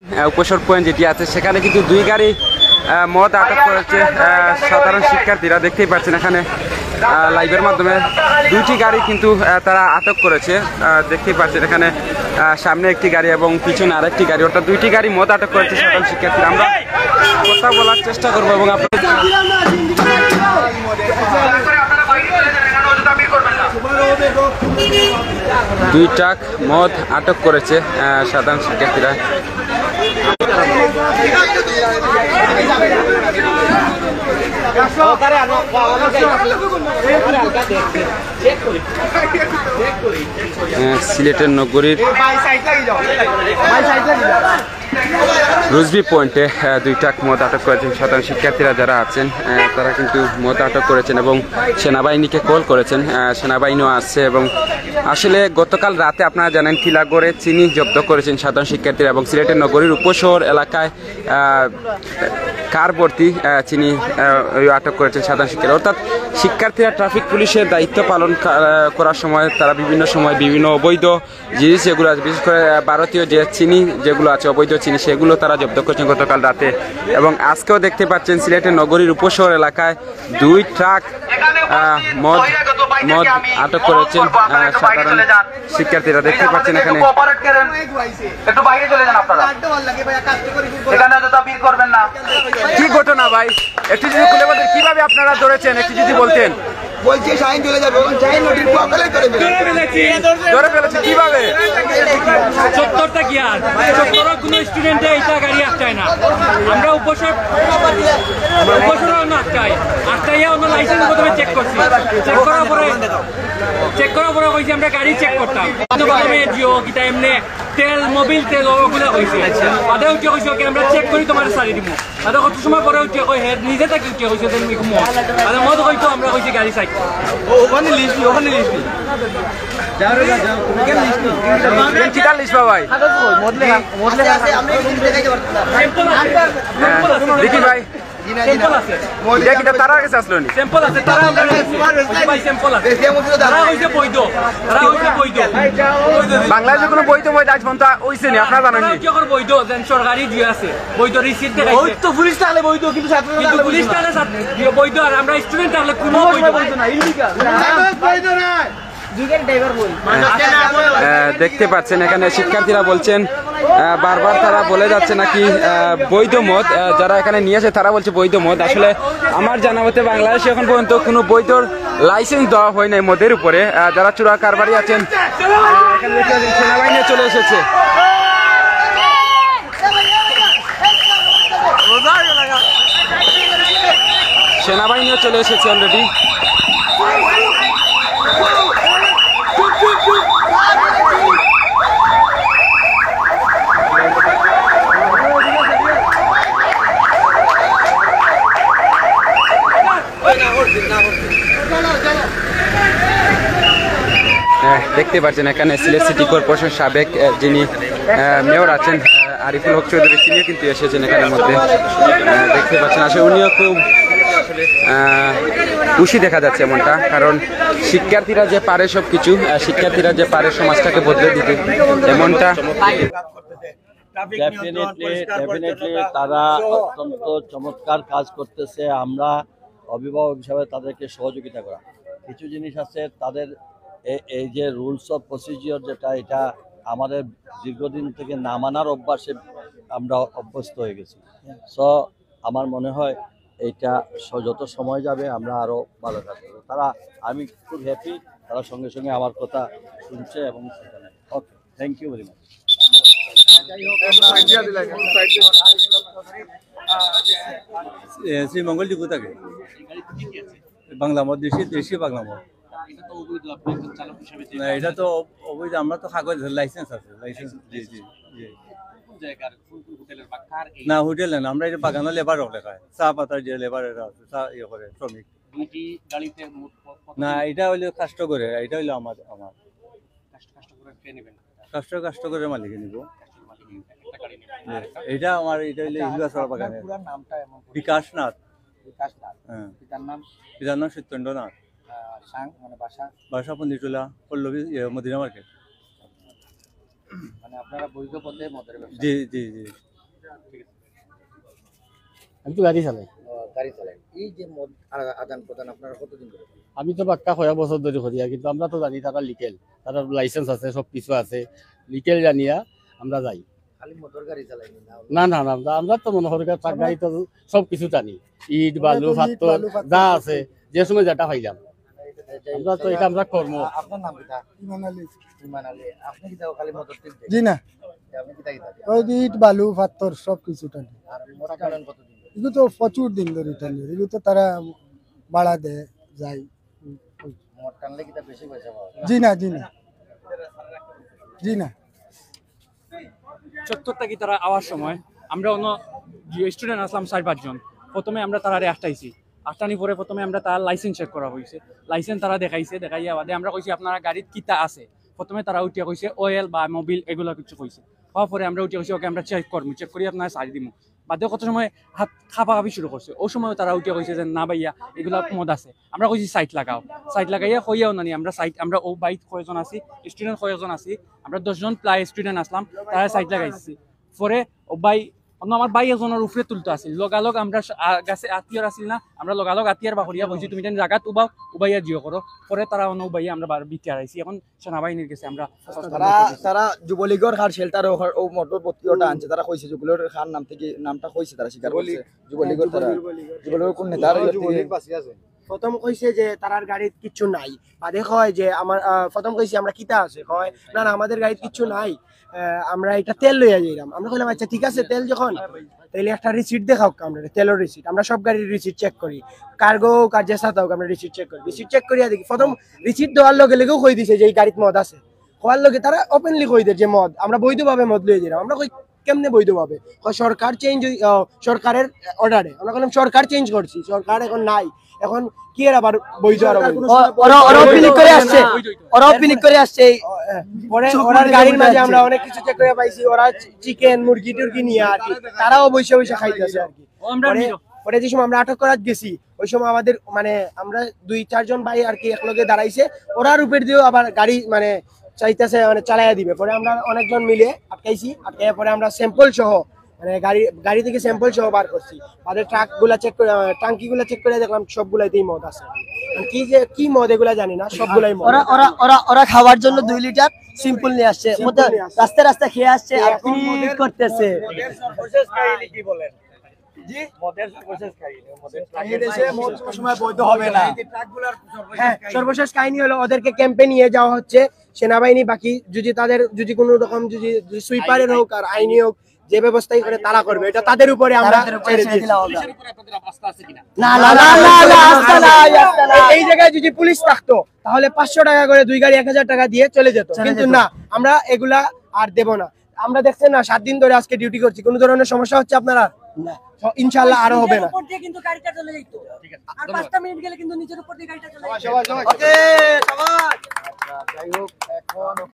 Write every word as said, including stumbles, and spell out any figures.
আহ, উপসর পয়েন্ট যেটি আছে, সেখানে কিন্তু দুই গাড়ি আহ, মদ আটক করেছে আহ, সাধারণ শিক্ষার্থীরা। দেখতেই পাচ্ছেন এখানে আহ, লাইভের মাধ্যমে দুইটি গাড়ি কিন্তু আহ, তারা আটক করেছে। আহ, দেখতেই পাচ্ছেন এখানে আহ, সামনে একটি গাড়ি এবং পিছনে আরেকটি গাড়ি, অর্থাৎ দুইটি গাড়ি মদ আটক করেছে সাধারণ শিক্ষার্থীরা। আমরা কথা বলার চেষ্টা করবো এবং আপনাদের দুই ট্রাক মদ আটক করেছে আহ, সাধারণ শিক্ষার্থীরা। আহ, সিলেটের নগরীর রুজবি পয়েন্টে আহ, দুই ট্রাক মদ আটক করেছেন সাধারণ শিক্ষার্থীরা যারা আছেন। আহ, তারা কিন্তু মদ আটক করেছেন এবং সেনাবাহিনীকে কল করেছেন। আহ, সেনাবাহিনীও আসছে এবং আসলে গতকাল রাতে আপনারা জানেন টিলাগড়ে চিনি জব্দ করেছেন সাধারণ শিক্ষার্থীরা এবং সিলেটের নগরীর উপশহর এলাকায় আহ, কার ভর্তি আহ, চিনি আহ, ওই আটক করেছেন সাধারণ শিক্ষার্থীরা। অর্থাৎ শিক্ষার্থীরা ট্রাফিক পুলিশের দায়িত্ব পালন কা- আহ, করার সময় তারা বিভিন্ন সময় বিভিন্ন অবৈধ জিনিস যেগুলো আছে, বিশেষ করে আহ, ভারতীয় যে চিনি যেগুলো আছে, অবৈধ চিনি, সেগুলো তারা জব্দ করছেন গতকাল রাতে। এবং আজকেও দেখতে পাচ্ছেন সিলেটের নগরীর উপশহর এলাকায় দুই ট্রাক আহ, মদ মদ আটক করেছেন আহ, সাধারণ শিক্ষার্থীরা। দেখতে পাচ্ছেন এখানে। একটু বাইরে চলে যান আপনারা। এখানে অযথা ভিড় করবেন না। কি ঘটনা ভাই, একটু যদি খুলে বলতেন, কিভাবে আপনারা ধরেছেন, একটু যদি বলতেন। বলছে শাহিন চলে যাবে, ওখানে শাহিন নদীর কপালে চলে যাবে। ধরে ফেলেছে কিভাবে? চত্বরটা কি আর? চত্বরও কোনো স্টুডেন্টে এটা গাড়ি আটকায় না। আমরা উপসর উপসরও না আটকাই, আটকাইয়া অন্য লাইসেন্স প্রথমে চেক করছি। চেক করার পরে চেক করার পরে কইছি আমরা গাড়ি চেক করতাম। তো প্রথমে জিও কিতা এমনি তেল, মোবিল তেল, ওগুলো কইছে। বাদে উঠে কইছে, "ওকে, আমরা চেক করি, তোমার সারি দিব।" বাদে কত সময় পরে উঠে কই, "হে, নিজে তাকে উঠে কইছে যে তুমি ঘুমো।" বাদে মদ কইতো, আমরা কইছি গাড়ি সাইড। ও, ওখানে লিস্ট নেই, ওখানে লিস্ট নেই। কিতা লিস্ট বা ভাই? স্যাম্পল আছে, স্যাম্পল আছে। দেখি ভাই। স্যাম্পল আছে। ইটা কিতা তারার কাছে আসলো নি? স্যাম্পল আছে, তারা আমরা ভাই স্যাম্পল আছে। তারা হইছে বৈধ, তারা হইছে বৈধ। বাংলাদেশে কোনো বৈধ মদ আজ পর্যন্ত হইছে নি, আপনারা জানেন তারা নি? কি এখন বৈধ, যেন সরকারি দিয়ে আছে, বৈধ রিসিট দেখাইছে। তো পুলিশ থাকলে বৈধ, কিন্তু ছাত্র কিন্তু পুলিশ তাহলে বৈধ আর আমরা স্টুডেন্ট তাহলে কোনো বৈধ না। বৈধ নয়। আহ, দেখতে পাচ্ছেন এখানে শিক্ষার্থীরা বলছেন, আহ, বারবার তারা বলে যাচ্ছে নাকি আহ, বৈধ মদ, আহ, যারা এখানে নিয়ে আসে তারা বলছে বৈধ মদ। আসলে আমার জানা মতে বাংলাদেশে এখন পর্যন্ত কোনো বৈধ লাইসেন্স দেওয়া হয় নাই মদের উপরে। আহ, যারা চোরা কারবারি আছেন, আহ, এখানে দেখতে পাচ্ছেন সেনাবাহিনী চলে এসেছে। সেনাবাহিনীও চলে এসেছে অলরেডি। আহ, দেখতে পাচ্ছেন এখানে সিলেট সিটি কর্পোরেশন সাবেক আহ, যিনি আহ, মেয়র আছেন আহ, আরিফুল হক চৌধুরী, তিনিও কিন্তু এসেছেন এখানে মধ্যে। আহ, দেখতে পাচ্ছেন আসলে উনিও খুব আহ, খুশি দেখা যাচ্ছে এমনটা, কারণ শিক্ষার্থীরা যে পারে সব কিছু, শিক্ষার্থীরা যে পারে সমাজটাকে বদলে দিতে, এমনটা। ডেফিনেটলি ডেফিনেটলি তারা অত্যন্ত চমৎকার কাজ করতেছে। আমরা অভিভাবক হিসাবে তাদেরকে সহযোগিতা করা। কিছু জিনিস আছে তাদের এ- এই যে রুলস অফ প্রসিজিওর, যেটা এটা আমাদের দীর্ঘদিন থেকে না মানার অভ্যাসে আমরা অভ্যস্ত হয়ে গেছি। সো আমার মনে হয় এইটা স- যত সময় যাবে আমরা আরও ভালো কাজ করবো। তারা, আমি খুব হ্যাপি, তারা সঙ্গে সঙ্গে আমার কথা শুনছে এবং সেখানে। Okay, thank you very much. Shri মঙ্গলজি কোথাকে? বাংলা মত, দেশি, দেশি বাংলা মত। না, এটা তো অবৈধ, আমরা তো কাগজ, লাইসেন্স আছে, লাইসেন্স। জি, জি, জি। না, হোটেলে না, আমরা এটা বাগানো লেবার লেখায়, চা পাতার যে লেবার এরা আছে, চা ইয়ে করে, শ্রমিক। না, এটা হইলো কাষ্ঠগড়ে, এটা হইলো আমার, আমার। কাষ্ঠ, কাষ্ঠগড়ের মালিকে নিব। এটা আমার, এটা হইলো হিলুয়াছড়া বাগানের। বিকাশ নাথ। বিকাশ নাথ। হ্যাঁ। পিতার নাম? পিতার নাম সত্যেন্দ্র নাথ। আহ, সাং, মানে বাসা? বাসা পন্ডিচুলা, পল্লবী, ইয়ে, মদিনা মার্কেট। মানে আপনারা বৈধ পথে মদের ব্যবসা? জি, জি, জি। কিন্তু গাড়ি চালাই। আহ, গাড়ি চালায়। এই যে মদ আ- আদান প্রদান আপনারা কতদিন ধরে করেন? আমি তো বাক্কা কয়েক বছর ধরে করিয়া, কিন্তু আমরা তো জানি তারা লিগেল, তারা লাইসেন্স আছে, সব কিছু আছে, লিগেল জানিয়া আমরা যাই। খালি মোটর গাড়ি চালাইনি না? না না না, আমরা আমরা তো মনে করি ট্রাক গাড়ি তো সব কিছু টানি, ইট বালু পাথর যা আছে, যে সময় যেটা পাইলাম। আমরা তো এটা আমরা কর্ম। আপনার নাম কিতা? ইমান আলী। ইমান আলী। আপনি কিতা খালি মোটর টিপ দেন? জি না। আপনি কিতা কিতা দেন? ওই যে ইট বালু পাথর সব কিছু টানি। আর মোটর চালান কতদিন ধরে? এগুলো তো প্রচুর দিন ধরে টানি, এগুলো তো তারা ভাড়া দেয়, যায়। মোটর টানলে কিতা বেশি পয়সা পাওয়া যায়? জি না, জি না, জি না। চত্বর থাকি তারা আওয়ার সময় আমরা অন্য স্টুডেন্ট আসলাম চার পাঁচজন। প্রথমে আমরা তারারে আটকাইছি, আটকানি পরে প্রথমে আমরা তার লাইসেন্স চেক করা হয়েছে। লাইসেন্স তারা দেখাইছে, দেখাইয়া বাদে আমরা কইছি আপনারা গাড়িত কিতা আছে। প্রথমে তারা উঠিয়া কইছে অয়েল বা মোবিল এগুলা কিছু কইছে। হওয়ার পরে আমরা উঠিয়া কইছি ওকে আমরা চেক করমু, চেক করি আপনারা ছাড়ি দিমু। বাদে কত সময় হাত খাপাখাপি শুরু করছে, ওই সময় তারা উঠিয়া কইছে যে না ভাইয়া এগুলা মদ আছে। আমরা কইছি সাইট লাগাও, সাইট লাগাইয়া কইয়াও নানি আমরা সাইট আমরা ও বাইত কয়জন আছি, স্টুডেন্ট কয়জন আছি, আমরা দশজন প্রায় স্টুডেন্ট আসলাম, তারা সাইট লাগাইছি। পরে ও ভাই অন্য আমার ভাই একজনের উপরে তুলতে আছিল, লগালগ আমরা স- আ- গাছে আতিয়ার আছিল না, আমরা লগালগ আতিয়ার বাহরিয়া কইছি তুমি জানি জাগাত উবাও, উবাইয়া জিও করো। পরে তারা অন্য উবাইয়া আমরা বার বিটিআর আইছি, এখন সেনাবাহিনীর গেছে আমরা হস্তান্তর তারা করতেছি। তারা যুবলীগর কার শেল্টার ওর মতলব বক্তৃতা আনছে, তারা কইছে যুবলীগর কার নাম থেকে নামটা কইছে, তারা স্বীকার করছে। যুবলীগর তারা যুবলীগর কোন নেতা? প্রথম কইছে যে তারার গাড়িত কিচ্ছু নাই, বাদে কয় যে আমার আহ, প্রথম কইছে আমরা কিতা আছে, কয় না না আমাদের গাড়িত কিচ্ছু নাই। আহ, আমরা একটা তেল লইয়া যাইলাম। আমরা কইলাম আচ্ছা ঠিক আছে, তেল যখন তাইলে একটা রিসিট দেখাও আমরা, তেলের রিসিট। আমরা সব গাড়ির রিসিট চেক করি, কার্গো হোক আর যেসাতা হোক, আমরা রিসিট চেক করি। রিসিট চেক করিয়া দেখি প্রথম রিসিট দেওয়ার লগে লগেও কই দিছে যে এই গাড়িত মদ আছে। কওয়ার লগে তারা ওপেনলি কই দেয় যে মদ, আমরা বৈধভাবে মদ লইয়া যাইলাম। আমরা কই কেমনে বৈধভাবে? কয় সরকার চেঞ্জ, সরকারের অর্ডারে। আমরা কইলাম সরকার চেঞ্জ করছি, সরকার এখন নাই, এখন কি এর আবার বৈধ আর অবৈধ? ও- ওরা ওরা ওপেনিং করে আসছে, ওরা ওপেনিং করে আসছে এই পরে ওনার গাড়ির মাঝে আমরা অনেক কিছু চেক করে পাইছি, ওরা চিকেন মুরগি টুরগি নিয়ে আর কি, তারাও বসে বসে খাইতেছে আর কি। ও, আমরা পরে নিরো। পরে যে সময় আমরা আটক করাত গেছি, ওই সময় আমাদের মানে আমরা দুই চারজন ভাই আর কি একলগে দাঁড়াইছে, ওরার উপর দিয়েও আবার গাড়ি মানে চাইতেছে মানে চালাইয়া দিবে। পরে আমরা অনেকজন মিলে আটকাইছি, আটকাইয়া পরে আমরা স্যাম্পল সহ মানে গাড়ি গাড়ি থেকে স্যাম্পল সহ বার করছি। বাদে ট্রাক গুলা চেক করে, আহ, ট্যাঙ্কি গুলা চেক করে দেখলাম সবগুলাইতেই মদ আছে। আর কি যে কি মদ এগুলা জানি না, সবগুলাই মদ। ওরা ওরা ওরা ওরা খাওয়ার জন্য দুই লিটার সিম্পল নিয়ে আসছে। Simple মধ্যে নিয়ে আসছে। রাস্তায় রাস্তায় খেয়ে আসছে আর এখন কি মদের- করতেছে। মদের সর্বশেষ কাহিনী কি বলেন? জি, মদের সর্বশেষ কাহিনী, মদের এই দেশে মদ কোনো সময় বৈধ হবে না। হ্যাঁ, সর্বশেষ কাহিনী হলো ওদেরকে ক্যাম্পে নিয়ে যাওয়া হচ্ছে সেনাবাহিনী। বাকি যদি তাদের যদি কোনো রকম যদি সুইপারের হোক আর আইনি হোক, যে ব্যবস্থাই করে তারা করবে, এটা তাদের উপরে আমরা তাদের উপরে ছেড়ে ছেড়ে দিয়েছি। দিলাম আমরা। পুলিশের উপরে আপনাদের আস্থা আছে কিনা? না না না না না, আস্থা নাই, আস্থা নাই। এই জায়গায় যদি পুলিশ থাকতো তাহলে পাঁচশো টাকা করে দুই গাড়ি এক হাজার টাকা দিয়ে চলে যেত, চলে কিন্তু যেত। না, আমরা এগুলা আর দেব না। আমরা দেখছেন না, সাত দিন ধরে আজকে ডিউটি করছি, কোনো ধরনের সমস্যা হচ্ছে আপনারা? না। ইনশাল্লাহ আরো হবে না। উপর দিয়ে কিন্তু গাড়িটা চলে যাইতো। আর পাঁচটা মিনিট গেলে কিন্তু নিজের উপর দিয়ে গাড়িটা চলে যাইতো। ওকে, যাই হোক, এখন